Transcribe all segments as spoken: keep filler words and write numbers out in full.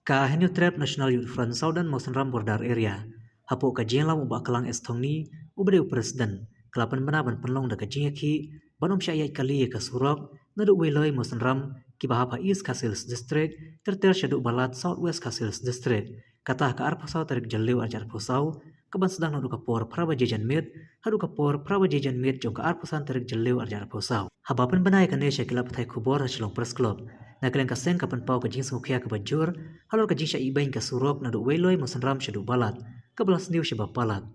Ka Hynñiewtrep National Youth Front Southern Mawsynram Border Area, hapoh ka jingïalam u Bah Klang S Thongni, uba dei u President, ka la pynbna ban pynlong da ka jingïakhih ban ym shah ïaid kali ïa ka surok naduh Weiloi Mawsynram kiba hap ha East Khasi Hills District ter ter shaduh Balat, South West Khasi Hills District, kata ha ka arphew saw tarik Jylliew arhajar arphew saw, kaban sdang naduh ka por phra baje janmiet haduh ka por phra baje janmiet jong ka arphew san tarik Jylliew arhajar arphew saw. Haba pynbna ïa kane sha ki lad pathai khubor ha Shillong Press Club, na ka liang ka seng ka pynpaw ka jingsngewkhia kaba jur halor ka jingshah ibeiñ ka surok naduh Weiloi Mawsynram shaduh Balat, kaba la sniew shaba palat.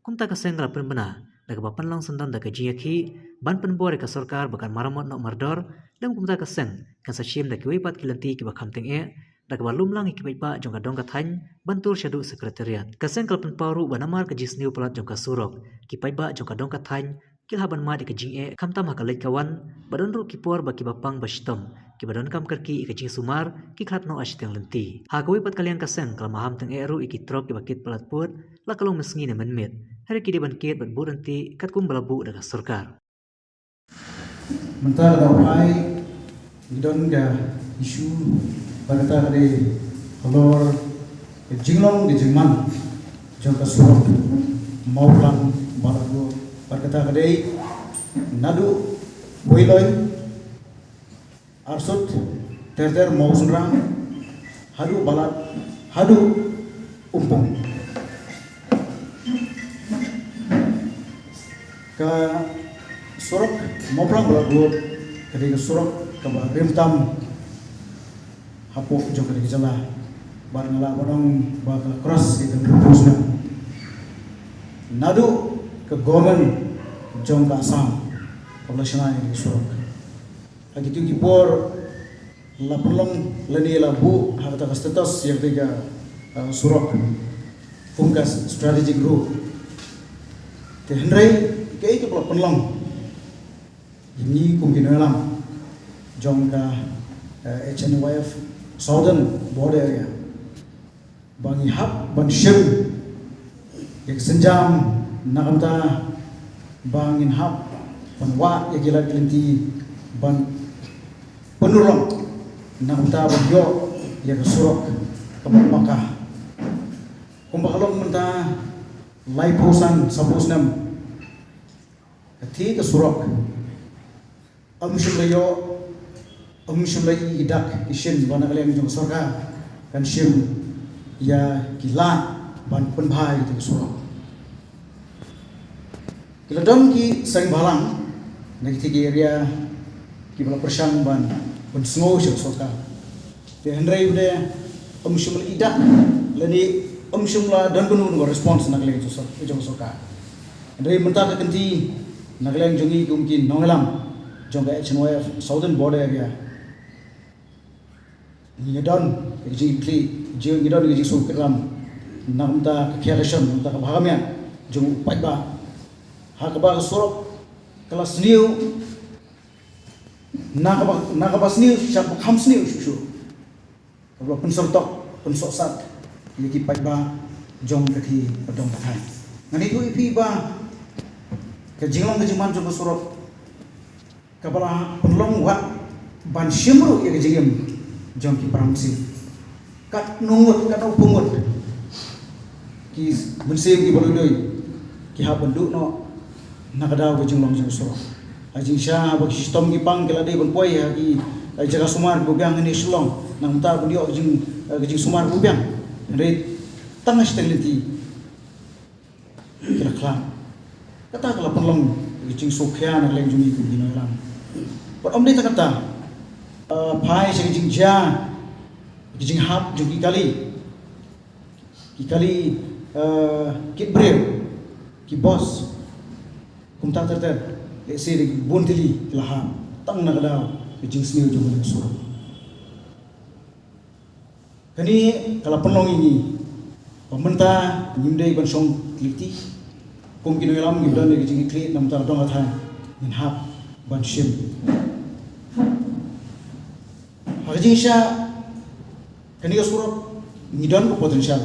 Kumta ka seng ka la pynbna da kaba pynlong syndon da ka jingïakhih ban pynbor ïa ka sorkar ba kan maramot noh mardor, lem kumta ka seng kan sa shim da kiwei pat ki lynti kiba kham tyngeh, da kaba lumlang ïa ki paidbah jong ka dong ka thaiñ ban tur shaduh Secretariat. Ka seng ka la pynpaw ruh ba namar ka jingsniew palat jong ka surok, ki paidbah jong ka dong ka thaiñ ki la hap ban mad ïa ka jingeh khamtam ha ka leit ka wan, ba don ruh ki por ba kiba pang ba shitom, kiba donkam kyrkieh ïa ka jingsumar, ki khlad noh ha shiteng lynti. Ha kawei pat ka liang ka seng ka la maham tyngeh ruh ïa ki trok kiba kit palat pud, la ka long mynsngi ne mynmiet, hynrei ki dei ban kit bad bud ryntih katkum ba la buh da ka sorkar. Mynta ka dawai ngi don ka issue ba kata ka dei halor ka jinglong ka jingman jong ka surok Mawphlang Balatgup, ba kata ka dei naduh Weiloi, Arsut, ter ter Mawsynram, haduh Balat, haduh Umpung. Ka surok Mawphlang Balatgup ka dei ka surok kaba rim tam hapoh jong ka dei ka jylla, bad nga lah ban ong ba ka cross ïa ka hynriewphew snem naduh ka government jong ka Assam kaba la shna ïa ka surok. Ha kito ki por la pynlong lane la buh ha kata ka status ïa kata ka, uh, surok kum ka strategic route. Te hynrei kaei kaba la pynlong ïa ngi kum ki nongïalam jong ka, uh, H N Y F Southern Border Area, ba ngi hap ban shim ïa ka synjam, na ka bynta ba ngin hap ban wad ïa ki lad ki lynti ban pynurlong, na ka bynta ban ïoh ïa ka surok kaba paka. Kumba ka long mynta laiphew san, sawphew snem, ka thie ka surok ym shym la ïoh, ym shym la ïoh dak ki shin ba na ka liang jong ka sorkar kan shim ïa ki lad ban pynbha ïa ka surok. Ki la don ki seng bhalang na ki thie ki area kiba la pyrshang ban pynsngew sha ka sorkar. Te hynrei u de ym shym la ïoh dak lane ym shym la don kano kano response na ka liang jong sor-, jong sorkar. Hynrei mynta ka kynti na ka liang jong ngi kum ki nongïalam jong ka H N Y F Southern Border Area, ngi don ka jingkylli, jing, ngi don ka jingsngewkyrpad na ka bynta ka khiah ka shon, na ka bynta ka bha ka miat jong u paidbah. Ha kaba ka surok ka la sniew, na kaba, na kaba sniew sha kaba kham sniew shuh shuh, kaba la pynsurtok, pynsohsat ïa ki paidbah jong ka thie ka dong ka thaiñ. Ngan ïathuh ïa phi ba ka jinglong ka jingman jong ka surok kaba la pynlong wat ban shim ruh ïa ka jingim jong ki para mynsiem. Katno ngut, katno phew ngut ki mynsiem kiba lui lui ki hap ban duh noh na ka daw ka jinglong jong ka surok. Ha jingshisha haba ki shitom ki pang ki la dei ban poi ha ki, ha jaka sumar kiba biang hangne Shillong, na ka bynta ban ïoh ka jing, ka jingsumar kiba biang. Hynrei tang ha shiteng lynti ki la khlad. Kata ka la pynlong ka jingsngewkhia na ka liang jong ngi kum ki nongïalam. Bad ym dei tang kata, eh, phai sha ka jingjia, ka jinghap jong ki kali, ki kali, eh, kit briew, ki bos, kumta ter ter, lehse da ki bun tylli ki la hap tang na ka daw ka jingsniew jong ka surok. Kane ka la pynlong ïa ngi ba mynta ngim dei ban shong kylli kti. Kum ki nongïalam ngi don ïa ka jingkylli na ka bynta ka dong ka thaiñ, ngin hap ban shim. Ha ka jingshisha kane ka surok ngi don ka potential.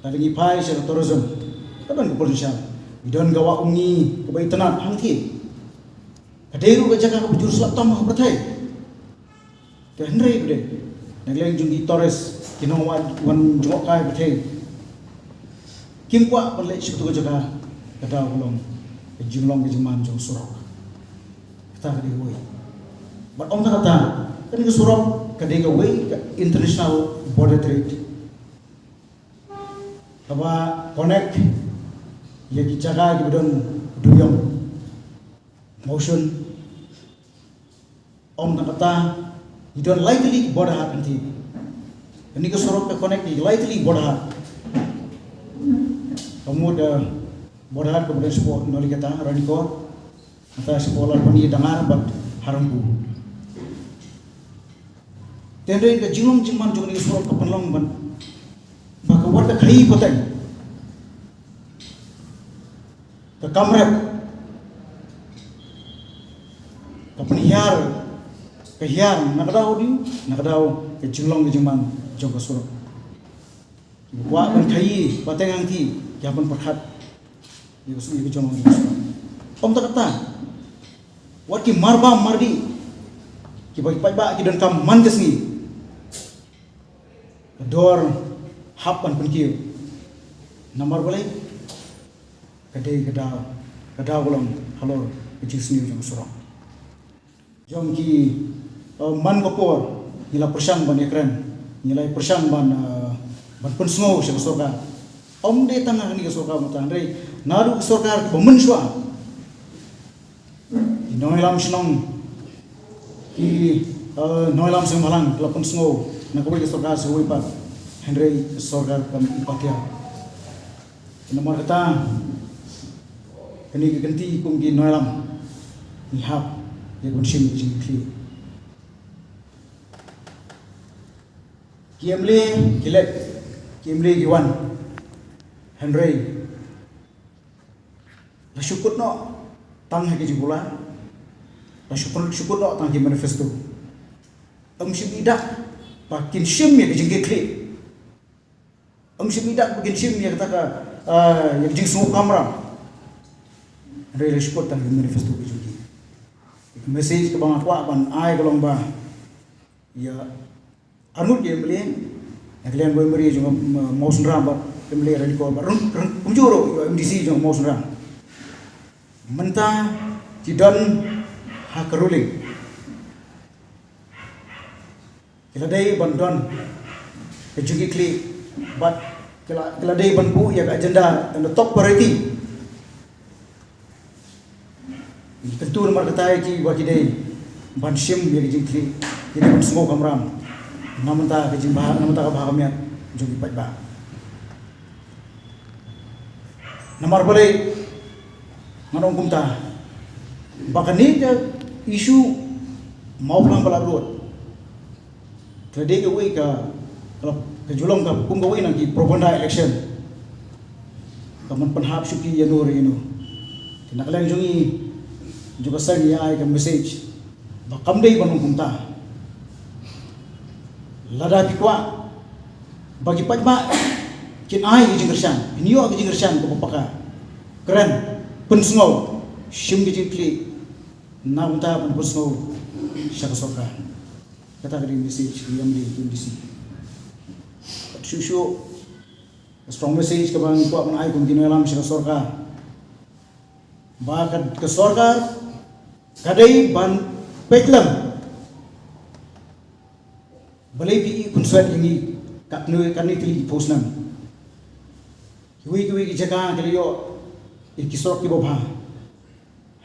Lada ngi phai sha ka tourism ka don ka potential. Ngi don ka Wah Umngi kaba itynnad hangthie. Ka dei ruh ka jaka kaba jur slap tam ha ka pyrthei. Te hynrei ba dei na ka liang jong ki tourist, Ki nongwan jngohkai pyrthei kim kwah ban leit sha katu ka jaka ka daw ka long ka jinglong ka jingman jong surok. Kata ka dei kawei. Bad ym tang kata, kane ka surok ka dei kawei ka international border trade kaba connect ïa ki jaka kiba don dewïong, Mawshun. Ym tang kata, ngi don lai tylli ki border haat hangtei. Kane ka surok ka connect ïa ki lai tylli ki border haat. Ka mut, eh, border haat kaba don shapoh Nolikhata, Ranikor, nangta shapoh Lalpani, Dangar bad Harangpu. Te hynrei ka jinglong jingman jong kane ka surok ka pynlong ban ba ka wat ka khaii pateng, ka kam rep, ka pynhiar, ka hiar na ka daw dei, na ka daw ka jinglong ka jingman jong ka surok. Kiba kwah ban khaii pateng hangtei ki hap ban pyrkhat ïa ka surok, ïa ka jinglong jong ka surok. Ym tang kata, wat ki marbam mardih kiba ki paidbah ki donkam man ka sngi, ka dor hap ban pynkiew. Namar balei? Ka dei ka daw, ka daw ka long halor ka jingsniew jong ka surok. Jong ki, eh, man ka por ngi la pyrshang ban ïakren, ngi la pyrshang ban, eh, ban pynsngew sha ka sorkar. Ym dei tang ha kane ka sorkar mynta, hynrei naduh ki sorkar kiba mynshuwa, ki nongïalam shnong, ki, eh, nongïalam seng bhalang ki la pynsngew na kawei ka sorkar sha kawei pat, hynrei ka sorkar kam i patiar. Namar kata, kane ka kynti kum ki nongïalam ngi hap ïa ka ban shim ka jingkitkhlieh. Ki M L A ki leit, ki M L A ki wan, hynrei la shu kut noh tang ha ki jingkular, la shu kut, shu kut noh tang ha ki manifesto. Ym shym i dak ba kin shim ïa ka jingkitkhlieh. Ym shym i dak ba kin shim ïa kata ka, ah, ïa ka jingsngewkamram. Hynrei la shu kut tang ïa ka manifesto ka jong ki. Message kaba nga kwah ban ai ka long ba ïa arngut ki M L A, na ka liang ba M L A jong, um, Mawsynram bad M L A Ranikor bad rung, rung, kumjuh ruh ïa M D C jong Mawsynram. Mynta ki don ha ka ruling. Ki la dei ban don ka jingkitkhlieh bad ki la, ki la dei ban buh ïa ka agenda, and the top priority. Ngi kyntu namar kata ïa ki ba ki dei ban shim ïa ka jingkitkhlieh, ki dei ban sngewkamram na ka bynta ka jingbha, na ka bynta ka bha ka miat jong ki paidbah. Namar balei ngan ong kumta? Ba kane ka issue Mawphlang Balat Road ka dei kawei ka, ka, ka ju long ka kum kawei na ki propaganda election. Ka ban pynhap shuki ïano re ïano. Te na ka liang jong ngi, jong ka seng ngi ai ka message ba kam dei ban long kumta. Lada phi kwah ba ki paidbah kin ai ka jingkyrshan, phin ïoh ka jingkyrshan kaba paka, kren, pynsngew, shim ka jingkitkhlieh na ka bynta ban pynsngew sha ka sorkar. Kata ka dei message ka M D, ka M D C. Bad shuh shuh, strong message kaba ngi kwah ban ai kum ki nongïalam sha ka sorkar, ba ka, ka sorkar ka dei ban peit lem. Balei phi i pynswet ïa ngi katne, katne tylli ki phew snem? Kiwei kiwei ki jaka ki la ïoh ïa ki surok kiba bha.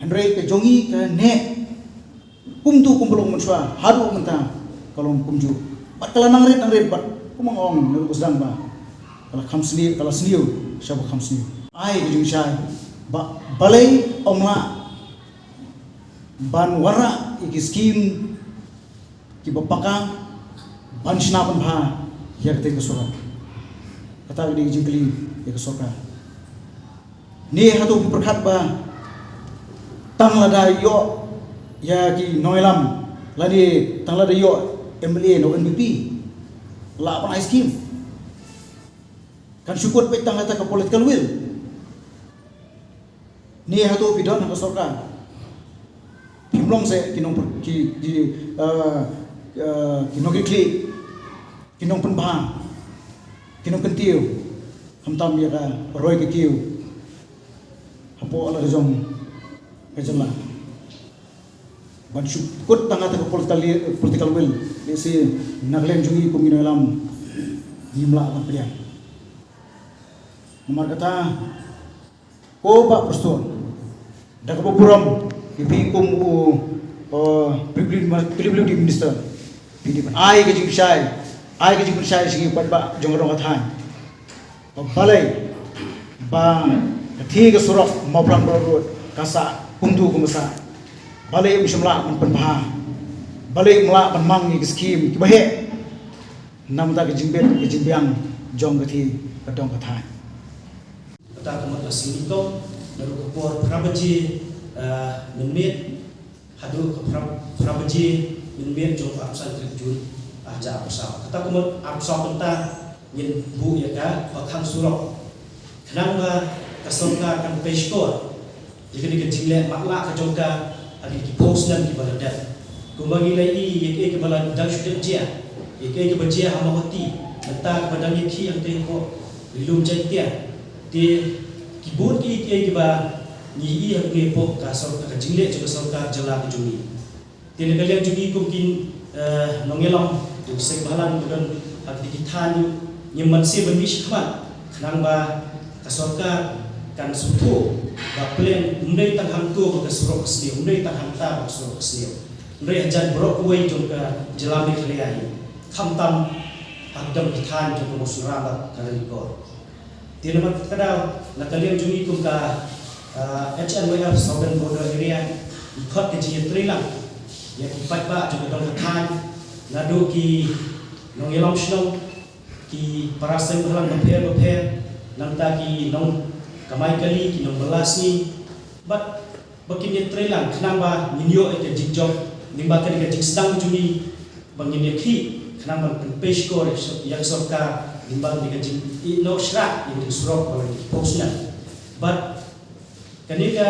Hynrei ka jong ngi ka neh kumto kumba long mynshuwa haduh mynta ka long kumjuh. Bad ka la nang rit nang rit bad kumba nga ong naduh ba sdang ba ka la kham sniew, ka la sniew shaba kham sniew. Ai ka jingshai ba balei ym lah ban wanrah ïa ki skim kiba paka ban shna pynbha ïa katei ka surok. Kata ka dei ka jingkylli ïa ka sorkar. Ne hato phi pyrkhat ba tang lada ïoh ïa ki nongïalam lane tang lada ïoh M L A na u N P P lah ban ai skim? Kan shu kut beit tang kata ka political will. Ne hato phi don ha ka sorkar, phim long seh ki nong, ki, ki, eh, eh, ki nongkitkhlieh, ki nongpynbha Ki nongkyntiew, khamtam ïa ka roi ka kiew hapoh la ka jong ka jylla. Ban shu kut tang ha ka political, political will, lehse na ka liang jong ngi kum ki nongïalam ngim lah ban pdiang. Namar kata, ko Bah Prestone, da kaba burom ïa phi kum u, uh, P W D, P W D minister, phi dei ban ai ka jingshai, ai ka jingshai sha ki paidbah jong ka dong ka thaiñ. Ba balei ba ka thie ka surok Mawphlang Broad Road ka sah kumtu kumba sah? Balei um shym lah ban pynbha? Balei um lah ban mang ïa ki skim kiba heh na bynta ka jingbit ka jingbiang jong ka thie ka dong ka thaiñ? Kata ka mut la sngewthuh, naduh ka por phra baje, ah, mynmiet haduh ka phra, phra baje mynmiet jong ka arphew san tarik Jun, ah, arhajar arphew saw. Kata ka mut arphew saw kynta ngin buh ïa ka pakhang surok. Khnang ba ka sorkar kan pyrshah ïa kane ka jingleh matlah ka jong ka ha kine ki phew snem kiba la dep. Kumba ngi la ïohi ïa kaei kaba la dang shu dep jia, ïa kaei kaba jia ha Mawhati, mynta kaba dang ïakhih hangtei hapoh Ri Lum Jaiñtia. Te ki bun kiei kiei kiba ngi ïohi ha kane hapoh ka sorkar, ka jingleh jong ka sorkar jylla ka jong ngi. Te na ka liang jong ngi kum ki, eh, nongïalam jong ka seng bhalang ba don ha kine ki thaiñ, ngim mynsiem ban mih shakhmat khnang ba ka sorkar kan sngewthuh ba plan ym dei tang hangto ba ka surok ka sniew, ym dei tang hangta ba ka surok ka sniew. Hynrei hajan baroh kawei jong ka jylla Meghalaya hi, khamtam ha ki dong ki thaiñ jong ka Mawsynram bad ka Ranikor. Te namar kata ka daw, na ka liang jong ngi kum ka, ah, H N Y F Southern Border Area, ngi khot ka jingïatreilang ïa ki paidbah jong ka dong ka thaiñ, naduh ki nongïalam shnong, ki para seng bhalang bapher bapher, nangta ki nongkamai kali, ki nongbylla sngi, bad ba kin ïatreilang khnang ba ngin ïoh ïa ka jingjop, lyngba kane ka jingsdang jong ngi ba ngin ïakhih khnang ban pynpei shkor ïa ka sor-, ïa ka sorkar lyngba kane ka jingïehnoh shrah ïa ka surok ba la ki phew snem. Bad kane ka,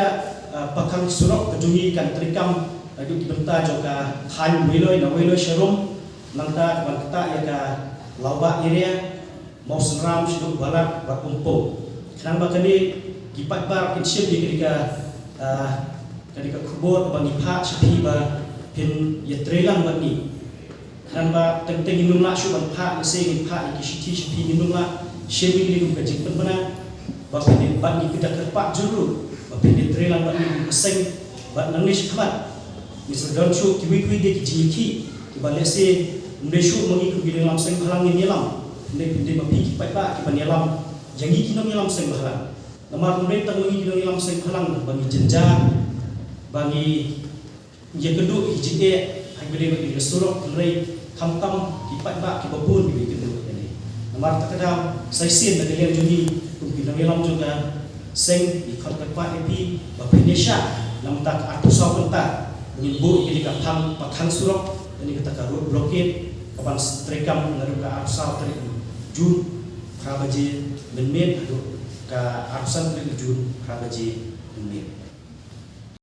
ah, pakhang surok ka jong ngi kan treikam, ah, haduh ki bynta jong ka thaiñ Weiloi, na Weiloi sharum, nangta ka ban ktah ïa ka Lawbah area, Mawsynram, Shilluk Balat bad Umpung. Khnang ba kane ki paidbah kin shim ïa kane ka, ah, kane ka khubor kaba ngi phah sha phi ba phin ïatreilang bad ngi. Khnang ba teng teng ngin ym lah shuh ban phah, lehse ngin phah ïa ki shithi sha phi, ngin ym lah, shim ïa kane kum ka jingpynbna ba phin ïa, bad ngi kyrpad jur ruh ba phin ïatreilang bad ngi kum ka seng, bad nangne shakhmat ngi sa don shuh kiwei kiwei de ki jingïakhih kiba lehse ym dei shuh ma ngi kum ki nongïalam seng bhalang ngin ïalam. Hynrei phin dei ma phi ki paidbah kiban ïalam ïa ngi ki nongïalam seng bhalang. Namar ym dei tang ma ngi ki nongïalam seng bhalang ba ngi jynjar, ba ngi ïakynduh ïa ki jingeh ha kaba ïadei bad ka surok, hynrei khamtam ki paidbah kiba bun kiba ïakynduh ïa kane. Namar kata ka daw, sa shisien na ka liang jong ngi kum ki nongïalam jong ka seng, ngi khot kyrpad ïa phi ba phin ïa shah na bynta ka arphew saw kynta ba ngin buh ïa kane ka phang, pakhang surok, kane kata ka road blockade, kaban treikam naduh ka arphew saw tarik Jun phra baje mynmiet haduh ka arphew san tarik Jun phra baje mynmiet.